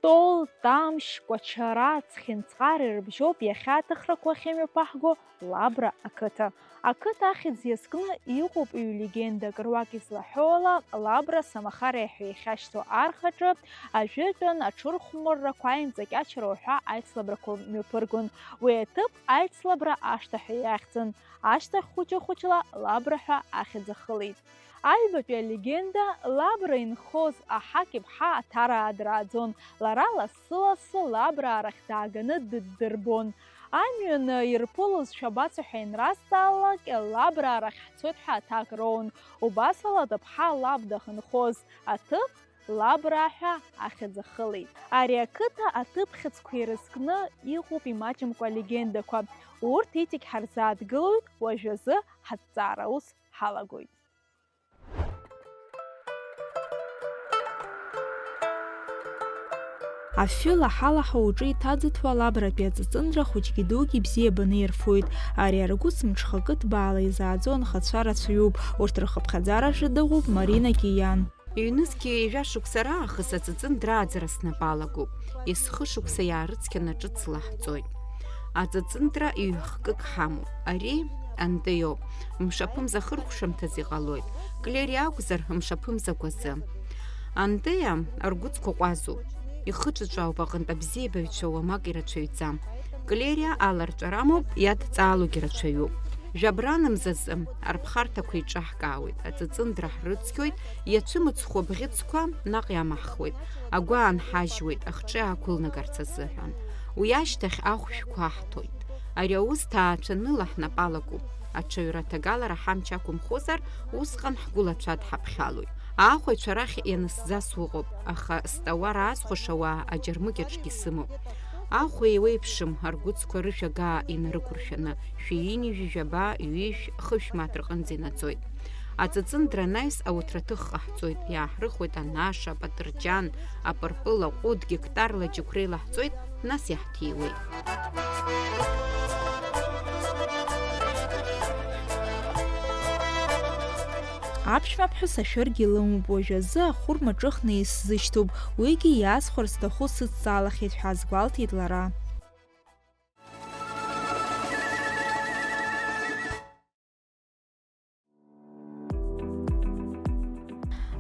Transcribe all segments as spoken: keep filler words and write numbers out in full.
Тол, Тамшь, Кәачара, Цхинҵхара ирыбжьоуп иахьа аҭыхрақәа ахьымҩаԥаҳго Лабра ақыҭа. Ақыҭа ахьӡ иазкны иҟоуп ҩ-легендак, руак излаҳәо ала, Лабра самахареи ҳәа иахьашьҭоу архаҿы ажәытәан аҽырхәмаррақәа, аимҵакьачара уҳәа аицлабрақәа мҩаԥыргон. Уи аҭыԥ аицлабра ашҭа ҳәа иахьӡын, ашьҭахь хәыҷы-хәыҷла Лабра ҳәа ахьӡ ахылеит. Аҩбатәи алегенда, Лабра инхоз аҳак иԥҳа Аҭараа драаӡон. Лара лассы-лассы Лабраа рахь дааганы дыддырбон. Амҩан ирԥылоз шәабацо ҳәа инразҵаалак, Лабраа рахь ҳцоит ҳәа аҭак роун. Убасала лыԥҳа лаб дахьынхоз аҭыԥ Лабраа ҳәа ахьӡ ахылеит. Ари ақыҭа аҭыԥ хьыӡқәа ирызкны иҟоуп имаҷымкәа алегендақәа. Урҭ иҵегь ҳарзааҭгылоит, уажәазы ҳазҵаара аус ҳалагоит. Афҩы лаҳа-лаҳа уҿы иҭаӡыҭуа Лабратәи аҵыҵындра хәыҷгьы дугьы бзиа баны ирфоит. Ари аргәыҵ мҽхакы ҭбаала изааӡо анхацәа рацәаҩуп, урҭ рхыԥхьаӡараҿы дыҟоуп Марина Киан. Ҩнызқьи ҩажәа шықәса раахыс аҵыҵындра ааӡара снапы алагоуп. Есхы шықәса иаарыцқьаны ҿыц лаҳҵоит. Аҵыҵындра ҩ-хкык ҳамоуп. Ари Антеиоуп. Мшаԥымза хыркәшамҭазы иҟалоит. Клери акәзар, мшаԥымза гәазы. Антеиа аргәыҵқәа ҟәазуп. Ихыҿаҵәаауп аҟынтә абзиабаҩцәа уамак ирацәаҩӡам. Клери аларҵәара амоуп, иадҵаалогьы рацәаҩуп. Жәабранамзазы арԥхарҭақәа еиҿаҳкаауеит, аҵыҵындра ҳрыцқьоит, иацәымыцхәу абӷьыцқәа наҟ иамаҳхуеит, агәы аанҳажьуеит ахҿа аақәылнагарц азыҳәан. Уи ашьҭахь ахәшәқәа аҳҭоит. Ари аус ҭаацәаныла ҳнапы алакуп. Аҽаҩра аҭагалара ҳамч ақәымхозар, усҟан ҳгәылацәа дҳаԥхьалоит. Аахәаҩцәа рахь ианысӡаз уҟоуп, аха стауар аазхәаша ауаа аџьармыкьаҿгьы сымоуп. Ахә еиуеиԥшым, аргәыцқәа рышәагаа инарықәыршәаны, шәи ҩынҩажәи жәаба, ҩышә, хышә мааҭ рҟынӡа инаӡоит. Аҵыҵындра анаҩс ауҭраҭых ҟаҳҵоит, иааҳрыхуеит анаша, апатырџьан, апырпыл, аҟәыд, гектарла аџьықәреи лаҳҵоит, нас иаҳҭиуеит. Аԥшәмаԥҳәыс ашәыргьы лымоуп, уажәазы ахәырма ҿыхны исзышьҭоуп, уигьы иаасхәарц сҭаху сыдҵаалахьеит ҳәа азгәалҭеит лара.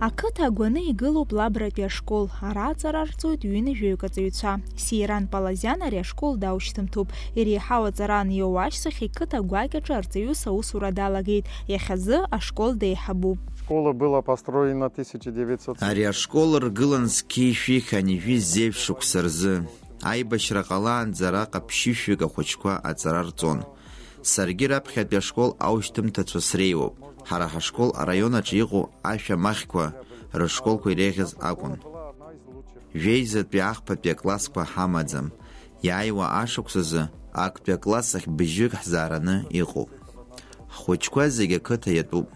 Ақыҭа агәаны игылоуп Лабратәи ашкол, ара аҵара арҵоит ҩынҩажәаҩык аҵаҩцәа. Сеиран Палазиан ари ашкол даушьҭымҭоуп, иреиҳау аҵара аниоу ашьҭахь иқыҭа гәакьаҿы арҵаҩыс аусура далагеит, иахьазы ашкол деиҳабуп. Школа была построена тысяча девятьсот. Ари ашкол ргылан зқьи жәшәи хынҩажәи зеижә шықәса рзы. Аибашьра ҟалаанӡа араҟа ԥшьышәҩык ахәыҷқәа аҵара рҵон. Саргьы раԥхьатәи ашкол аушьҭымҭацәа среиуоуп. Ҳара ҳашкол араион аҿы иҟоу ашәамахьқәа рышколқәа иреиӷьыз акәын. Жәеизатәи ахԥатәи аклассқәа ҳамаӡам. Иааиуа ашықәсазы актәи акласс ахь быжьҩык ҳзаараны иҟоуп. Ҳхәыҷқәа зегь ақыҭа иатәуп.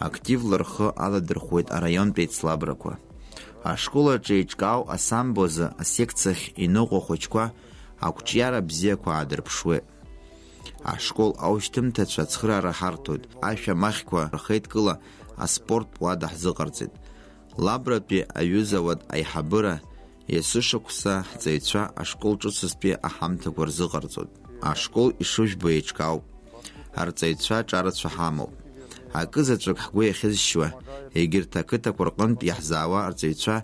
Активла рхы аладырхәуеит араионтә еицлабрақәа. Ашкол аҿы еиҿкаау асамбо азы асекциа ахь иныҟәо ахәыҷқәа ақәҿиара бзиақәа аадырԥшуеит. Ашкол аушьҭымҭацәа ацхыраара ҳарҭоит, ашәамахьқәа рхеидкыла аспорттә уада ҳзыҟарҵеит. Лабратәи аҩыза ауад аиҳабыра Есышықәса ҳҵаҩцәа ашкол ҿыцызтәи аҳамҭақәа рзыҟарҵоит. Ашкол ишыжәбо еиҿкаауп. Арҵаҩцәа ҿарацәа ҳамоуп. Акы заҵәык ҳгәы иахьызшьуа, егьырҭ ақыҭақәа рҟынтә иаҳзаауа арҵаҩцәа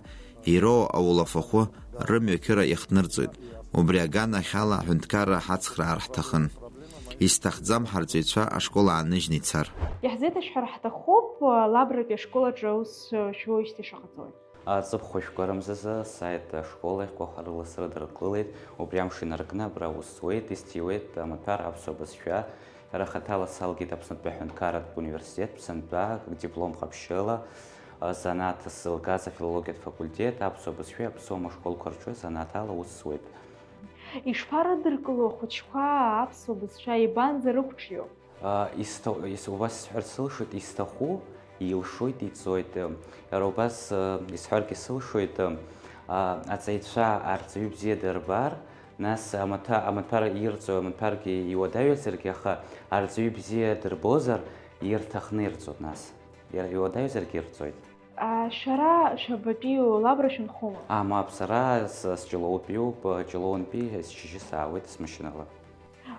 ироуа аулафахәы рымҩақьыра иахҭнырҵоит. Убри аганахьала аҳәынҭқарра ҳацхраар ҳҭахын. Исҭахӡам ҳарҵаҩцәа ашкол ааныжьны ицар. Иаҳзеиҭашәҳәар ҳҭахуп, Лабратәи ашкол аҿы аус шәоуижьҭеи шаҟа ҵуеит. Аҵыԥхәа жәгәарымзазы асаит ашкол ахьгәахәарыла срыдыркылеит, убри амш инаркны абра аус зуеит, исҭиуеит амаҭәар аԥсуа бызшәа. Иара хаҭала салгеит Аԥснытәи аҳәынҭқарратә университет, Ԥсынтәа, диплом ҟаԥшьыла, азанааҭ сзылгаз афилологиатә факультет, аԥсуа бызшәеи аԥсуа мышқәагақәа рҿы занааҭала аус зуеит. Ишԥарыдыркыло ахәыҷқәа аԥсуа бызшәа, ибанӡарықәҿио? А, исҭа-, ис-, убас сҳәарц сылшоит, исҭаху илшоит, иҵоит. Иара убас, а, исҳәаргьы сылшоит, а, аҵаҩцәа арҵаҩы бзиа дырбар, нас амаҭәа-, амаҭәар ирҵои, амаҭәаргьы иуадаҩызаргьы, аха арҵаҩы бзиа дырбозар, ирҭахны ирҵоит нас. Иара иуадаҩызаргьы ирҵоит. А, шәара шәабатәиу, Лабра шәынхома? А, мап, сара с-, сҷлоутәиуп, ҷлоунтәи сшьыжьы саауеит смашьынала.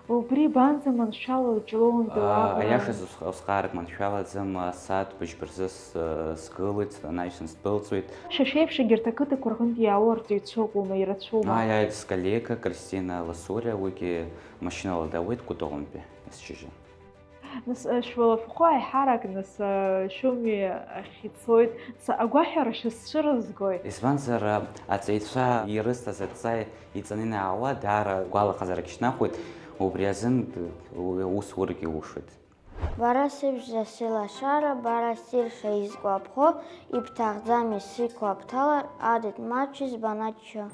Убри банӡа маншәалоу ҷлоунтәи А, Лабра? Аиашаз ус-, усҟаарак маншәалаӡам, асааҭ быжьба рзы с-, сгылоит, анаҩсан сдәылҵуеит. Шәа шәеиԥш егьырҭ ақыҭақәа рҟынтә иаауа арҵаҩцәа ыҟоума, ирацәоума? Ааи, ааи, сколлега Кристина Ласуриа, уигьы машьынала дауеит Кәтолынтәи есшьыжьы. Нас, э, шәуалафахәы аиҳарак, нас, э, шәымҩа ахь ицоит. Нас агәаҳәара шәызцәырызгои? Избанзар, э, аҵаҩцәа ирызҭаз адҵа иҵаны иаауа даара гәалаҟазарак шьҭнахуеит, убри азын, э, усурагьы улшоит. Бара сыбжьа сеилашара, бара сирша изкәаԥхо, ибҭахӡами сиқәабҭалар, адыд маҷ избанаҷ Шәа.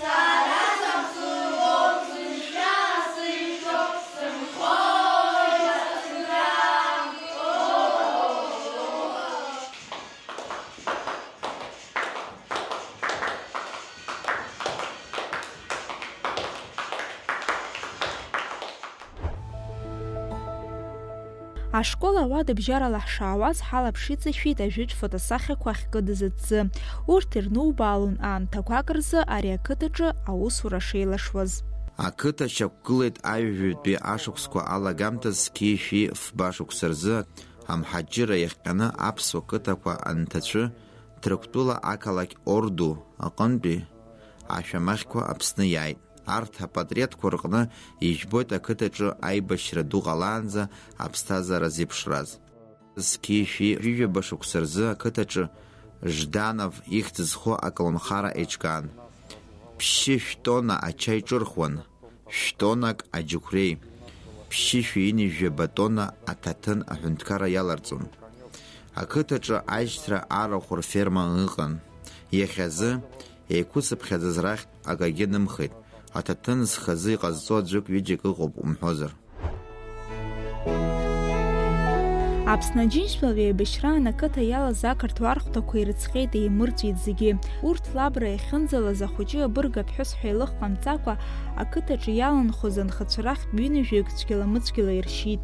Сара саԥсыуоуп, сышәшьа сышәшьоуп, сынхоит аҭынра. Ашкол ауадабжьарала ҳшаауаз, ҳалаԥш иҵашәеит ажәытә фотосахьақәа ахькыдыз аҭӡы. Урҭ ирнубаалон аамҭақәак рзы ари ақыҭаҿы аусура шеилашуаз. Ақыҭа шьақәгылеит аҩажәатәи ашықәсқәа алагамҭаз зқьи шәи фба шықәса рзы, амҳаџьырра иахҟьаны аԥсуа қыҭақәа анҭацәы, Ҭырқәтәыла ақалақь Орду аҟынтәи ашәамахьқәа Аԥсны иааит. Арҭ апатреҭқәа рҟны ижәбоит ақыҭаҿы аибашьра ду ҟалаанӡа аԥсҭазаара зеиԥшраз. Зқьи шәи жәаба шықәса рзы ақыҭаҿы Жданов ихьӡ зху аколнхара еиҿкаан. Ԥшьышә тонна ачаи ҿырхуан, шә-тоннак аџьықәреи, ԥшьышәи ҩынҩажәаба тонна аҭаҭын аҳәынҭқарра иаларҵон. Ақыҭаҿы ажьҭра арахә рферма ыҟан. Иахьазы еиқәыцыԥхьаӡаз рахьтә акагьы нымхеит, аҭаҭын зхазы иҟазҵо аӡәык-ҩыџьак ыҟоуп умҳәозар. Аԥсны Аџьынџьтәылатә еибашьраан ақыҭа иалаз ақырҭуа архәҭақәа ирыцҟьеит, еимырҵәеит зегьы. Урҭ Лабра иахьынӡалаз ахәыҷы абырг аԥҳәыс ҳәа илых ҟамҵакәа, ақыҭаҿы иаланхоз анхацәа рахьтә ҩынҩажәаҩык цәгьала-мыцәгьала иршьит.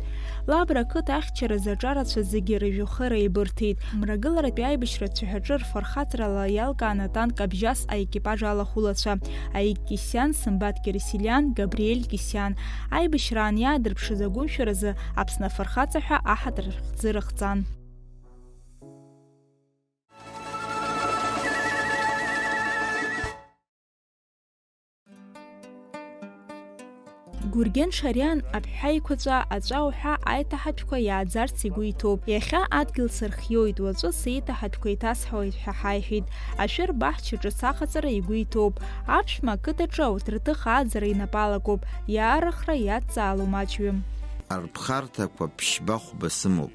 Лабра ақыҭа ахьчаразы аҿарацәа зегьы рыжәҩахыр еибырҭеит. Мрагыларатәи аибашьра ацәаҳәаҿы рфырхаҵарала иалкаан атанк абжьас аекипаж алахәылацәа Аик Кисиан, Сымбат Кьырсилиан, Габриель Кисиан. Аибашьраан иаадырԥшыз агәымшәаразы Аԥсны Афырхаҵа ҳәа аҳаҭыр рыхьӡы рыхҵан. Гурген Шариан аԥҳәа еиқәаҵәа аҵәа уҳәа аиҭаҳатәқәа иааӡарц игәы иҭоуп. Иахьа адгьыл сырхиоит, уаҵәы сеиҭаҳатәқәа еиҭасҳауеит ҳәа ҳаиҳәеит. Ашәыр баҳчаҿы саҟаҵара игәы иҭоуп. Аԥшәма ақыҭаҿы ауҭраҭых ааӡара инапы алакуп, иаарыхра иадҵаалом аӡәы. Арԥхарҭақәа ԥшьба-хәба сымоуп.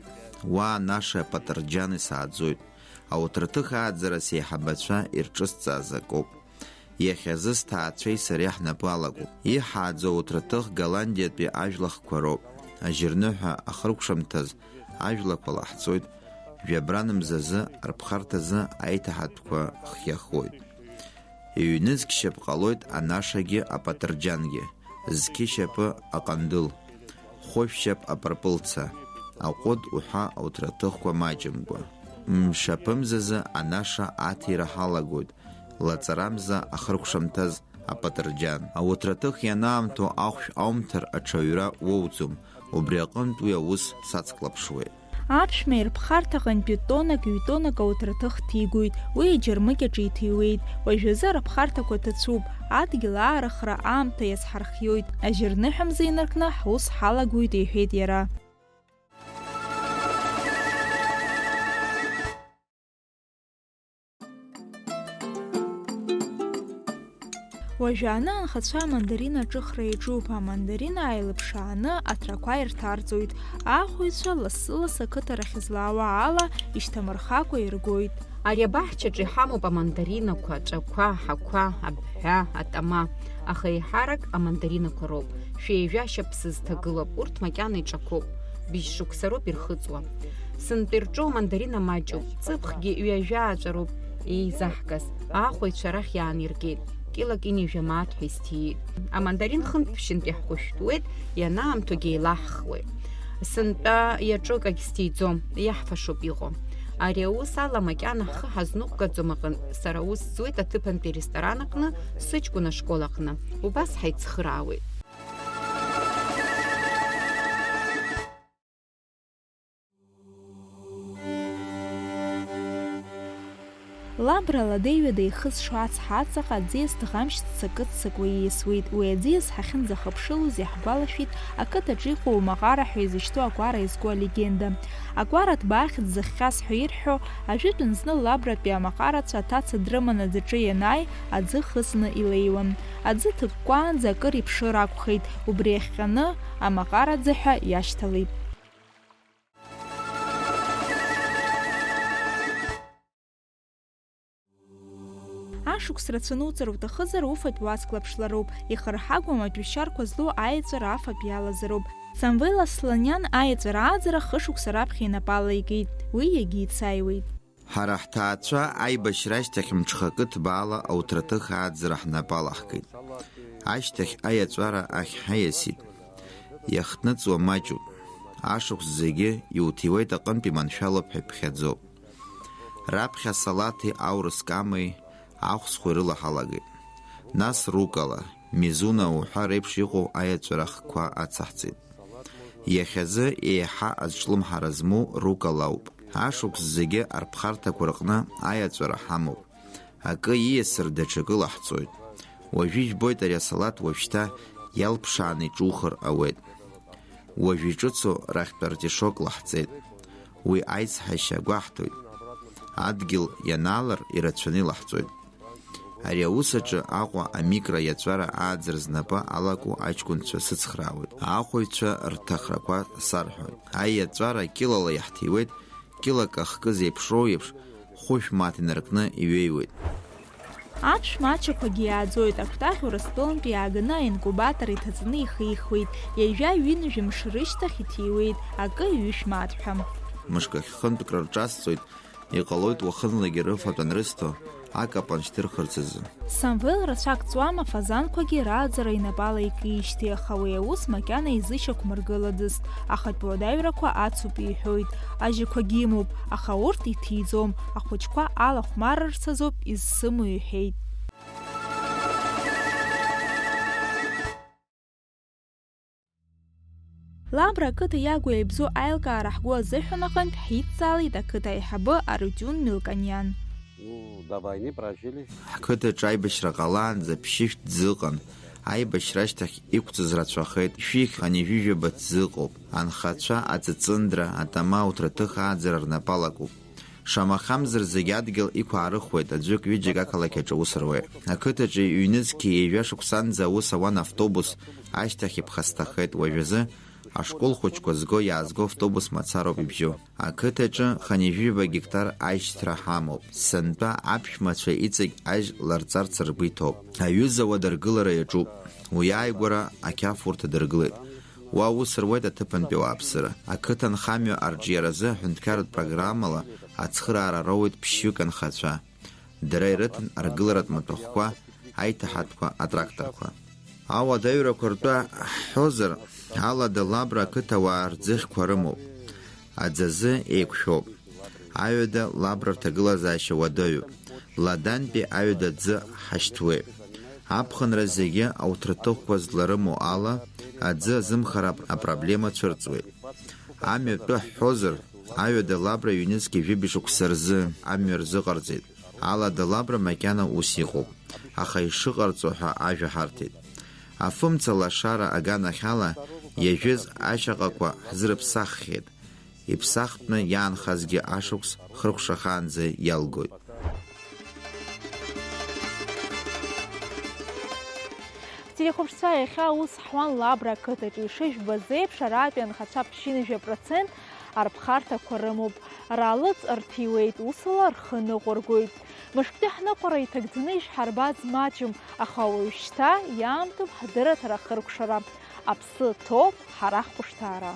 Уа анашеи апатырџьани сааӡоит. Ауҭраҭых ааӡара сеиҳабацәа ирҿысҵааз акоуп. Иахьазы сҭаацәеи сареи ҳнапы алакуп. Иҳааӡо ауҭраҭых Голландиатәи ажәлахқәа роуп. Ажьырныҳәа ахыркәшамҭаз ажәлақәа лаҳҵоит, жәабран мзазы рԥхарҭазы аиҭаҳатәқәа хиахоит. Ҩнызқь шьап ҟалоит анашагьы апатырџьангьы, зқьышьапы аҟандыл, хәышәшьап апырпылца, аҟәыд уҳәа ауҭраҭыхқәа маҷымкәа. Мшаԥымзазы анаша аҭира ҳалагоит, лаҵарамза ахыркәшамҭаз апатырџьан. Ауҭраҭых ианаамҭоу ахәшә аумҭар аҽаҩра уоуӡом, убри аҟынтә уи аус сацклаԥшуеит. Аԥшәма ирԥхарҭаҟынтәи тоннак, ҩ-тоннак ауҭраҭых ҭигоит, уи аџьармыкьаҿ иҭиуеит. Уажәазы арԥхарҭақәа ҭацәуп, адгьыл аарыхра аамҭа иазҳархиоит, ажьырныҳәа мза инаркны ҳус ҳалагоит, иҳәеит иара. Уажәааны анхацәа амандарина аҿыхра иаҿуп, амандарина ааилыԥшааны аҭрақәа ирҭарҵоит, аахәаҩцәа лассы-лассы ақыҭарахь излаауа ала ишьҭамырхакәа иргоит. Ари абаҳчаҿы иҳамоуп амандаринақәа, аҵәақәа, аҳақәа, абҳәа, атама, аха еиҳарак амандаринақәа роуп. Шәеижәа шьап сызҭагылоуп, урҭ макьана иҿақәоуп. Быжь шықәса роуп ирхыҵуа. Сынтәа ирҿоу амандарина маҷуп, ҵыԥхгьы ҩажәа ааҵәароуп еизаҳгаз, аахәаҩцәа арахь иааниргеит, кьылак ҩынҩажәа мааҭ ҳәа исҭиит. Амандарин хынтә-ԥшьынтә иаҳхәышәтәуеит, ианаамҭоугьы еилаҳхуеит. Сынтәа иаҿу акагь сҭиӡом, иаҳфашоуп иҟоу. Ари аус ала макьана ҳхы ҳазныҟәгаӡом аҟынтә, сара аус зуеит аҭыԥантәи аресторан аҟны, сыҷкәын ашкол аҟны. Убас ҳаицхыраауеит. Лабра ладеи-ҩадеи ихызшо ацҳа аҵаҟа аӡиас дӷамшь ццакы-ццакуа ииасуеит. Уи аӡиас ҳахьынӡахыԥшылоз иаҳгәалашәеит ақыҭаҿы иҟоу Маҟара ҳәа изышьҭоу акәара иазку алегенда. Акәара ҭбаахьӡ зыхҟьаз ҳәа ирҳәо, ажәытәан зны Лабратәи амаҟарацәа аҭаца дрыманы аӡаҿы ианааи, аӡы хысны илеиуан. Аӡы ҭыкәкәаанӡа акыр иԥшыр акәхеит, убри иахҟьаны амаҟара аӡы ҳәа иашьҭалеит. Ашықәс рацәаны уҵар уҭахызар, уфатә уацклаԥшлароуп, ихырҳагоу амаҭәашьарқәа злоу аеҵәара афатә иалазароуп. Самвел Асланиан аеҵәара ааӡара хышықәса раԥхьа инапала икит, уи иагьицаиуеит. Ҳара ҳҭаацәа аибашьра ашьҭахь мҽхакы ҭбаала ауҭраҭых ааӡара ҳнапы алаҳкит. Ашьҭахь аиаҵәара ахь ҳаиасит. Иахҭныҵуа маҷуп. Ашықәс зегьы иуҭиуеит аҟынтәи маншәалоуп ҳәа иԥхьаӡоуп. Раԥхьа салаҭи аурыс камеи ахәсхәи рылаҳалагеит. Нас руккола, мизуна уҳәа реиԥш иҟоу аиаҵәара хкқәа ацаҳҵеит. Иахьазы еиҳа азҿлымҳара змоу руккола ауп. Ашықәс зегьы арԥхарҭақәа рҟны аиаҵәара ҳамоуп. Акы ииасыр даҽакы лаҳҵоит. Уажәы ижәбоит ари асалаҭ уажәшьҭа иалԥшааны иҿухыр ауеит. Уажә иҿыцу рахьтә артишок лаҳҵеит. Уи аицҳашьа гәаҳҭоит. Адгьыл ианаалар, ирацәаны илаҳҵоит. Ари аус аҿы Аҟәа амикро иаҵәара ааӡара знапы алаку аҷкәынцәа сыцхраауеит. Аахәаҩцәа рҭахрақәа сарҳәоит. Аиаҵәара кьылала иаҳҭиуеит, кьылак ахкы зеиԥшроу еиԥш, хәышә мааҭ инаркны иҩеиуеит. Аԥшәма ачақәагьы иааӡоит, акәтаӷь Урыстәылантәи иааганы аинкубатор иҭаҵаны ихихуеит, ҩажәа ҩынҩажәа мшы рышьҭахь иҭиуеит, акы ҩышә мааҭ ҳәа. Мышк ахь хынтәык рырҿасҵоит, иҟалоит уахынлагьы рыфатә анрысҭо, акапан шьҭырхырц азы. Самвел рацәак ҵуама, афазанқәагьы рааӡара инапала икижьҭеи, аха уи аус макьана изышьақәмыргылаӡацт, ахатә уадаҩрақәа ацуп иҳәоит, ажьақәагьы имоуп, аха урҭ иҭиӡом, ахәыҷқәа алахәмарырц азоуп изсымоу иҳәеит. Лабра ақыҭа иагу иаибзоу аилкаара ҳгәы азыҳәан аҟынтә ҳидҵаалеит ақыҭа аиҳабы Арутиун Мелкониан. Ну, до войны прожили. Ҳқыҭаҿы аибашьра ҟалаанӡа ԥшьышә ӡы ыҟан, аибашьра ашьҭахь иқәҵыз рацәахеит, шәихь ани жәыжәаба ӡы ыҟоуп. Анхацәа аҵыҵындра, атама, ауҭраҭых ааӡара рнапы алакуп. Шамахамзар зегь адгьыл иқәаарыхуеит, аӡәык-ҩыџьак ақалақь аҿы аус руеит. Ақыҭаҿы ҩнызқьи ҩажәа шықәсанӡа аус ауан автобус, ашьҭахь иԥхасҭахеит, уажәазы ашкол хәыҷқәа зго-иаазго автобус мацароуп ибжьоу. Ақыҭаҿы хынҩажәижәаба гектар аишьҭра ҳамоуп. Сынтәа аԥшәмацәа иҵегь ажь ларҵарц ргәы иҭоуп. Аҩыза ауадаргылара иаҿуп. Уи ааигәара ақьафурҭа дыргылеит. Уа аус руеит аҭыԥантәи ауааԥсыра. Ақыҭанхамҩа арҿиаразы аҳәынҭқарратә программала ацхыраара роуеит ԥшьҩык анхацәа. Дара ирыҭан аргыларатә маҭәахәқәа, аиҭаҳатәқәа, атракторқәа. Ауадаҩрақәа ртәы ҳҳәозар, Алада Лабра ақыҭауаа рӡыхьқәа рымоуп. Аӡазы еиқәшәоуп. Аҩада Лабра рҭагылазаашьа уадаҩуп. Ладантәи аҩада аӡы ҳашьҭуеит. Аԥхынра зегьы ауҭраҭыхқәа зларымоу ала, аӡы азымхара апроблема цәырҵуеит. Амҩатәы ҳҳәозар, аҩада Лабра ҩнызқьи жәибжь шықәса рзы амҩа рзыҟарҵеит. Алада Лабра макьана ус иҟоуп, аха ишыҟарҵо ҳәа ажәа ҳарҭеит. Афымца лашара аганахьала иажәыз ашьаҟақәа ҳзырыԥсаххьеит. Иԥсахтәны иаанхазгьы ашықәс хыркәшахаанӡа иалгоит. Ҳтелехәаԥшцәа, иахьа аус ҳуан Лабра ақыҭаҿы. Ишыжәбаз еиԥш, араатәи анхацәа ԥшьынҩажәа процент арԥхарҭақәа рымоуп. Ралыҵ рҭиуеит, усала рхы ныҟәыргоит. Мышәктәи ҳныҟәара иҭагӡаны ишәҳарбаз маҷым, аха уажәшьҭа иаамҭоуп ҳдырраҭара ахыркәшара. Аԥсы ҭоуп ҳара ҳхәышҭаара.